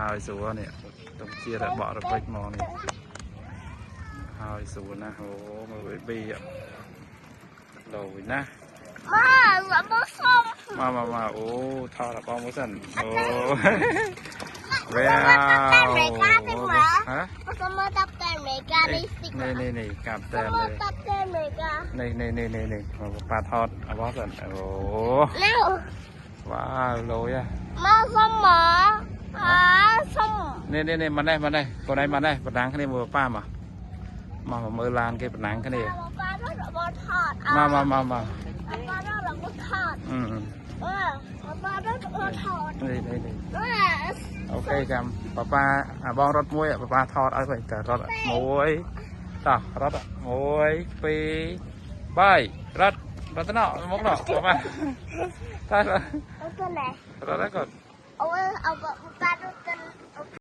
ហើយស្រួលនេះទុំជាតិបក់រពេចមកនេះហើយស្រួលណាស់អូមើល baby លយណាស់ មករបស់សុំ មកមកមកអូថតរបស់មួយសិនអូវ៉ាវហ៎ សុំមើលតាប់តែអាមេរិកានេះសិ នេះនេះនេះកាប់តែ សុំមើលតាប់តែអាមេរិកា នេះនេះនេះនេះនេះមកប៉ាថតរបស់សិនអូ ណៅ វ៉ាវលយហ៎ មកសុំមកអាសុំ នេះនេះនេះមកនេះមកនេះកូនឯងមកនេះបណ្ដាំងគ្នាមួយប៉ាមកមកមកមើលឡានគេបណ្ដាំងគ្នា ប៉ារត់របស់ថត មកមកមកមក ប៉ារត់របស់ថត អឺ អឺប៉ារត់របស់ថត នេះនេះនេះ អឺ OK ចាំប៉ាប៉ាអាបងរត់មួយប៉ាប៉ាថតឲ្យវិញតែរត់មួយតោះរត់មួយពីរបីរត់រត់ទៅណោមុខណោប៉ាប៉ាតើ អូទៅណែ រត់ហើយកូន អូអើប៉ា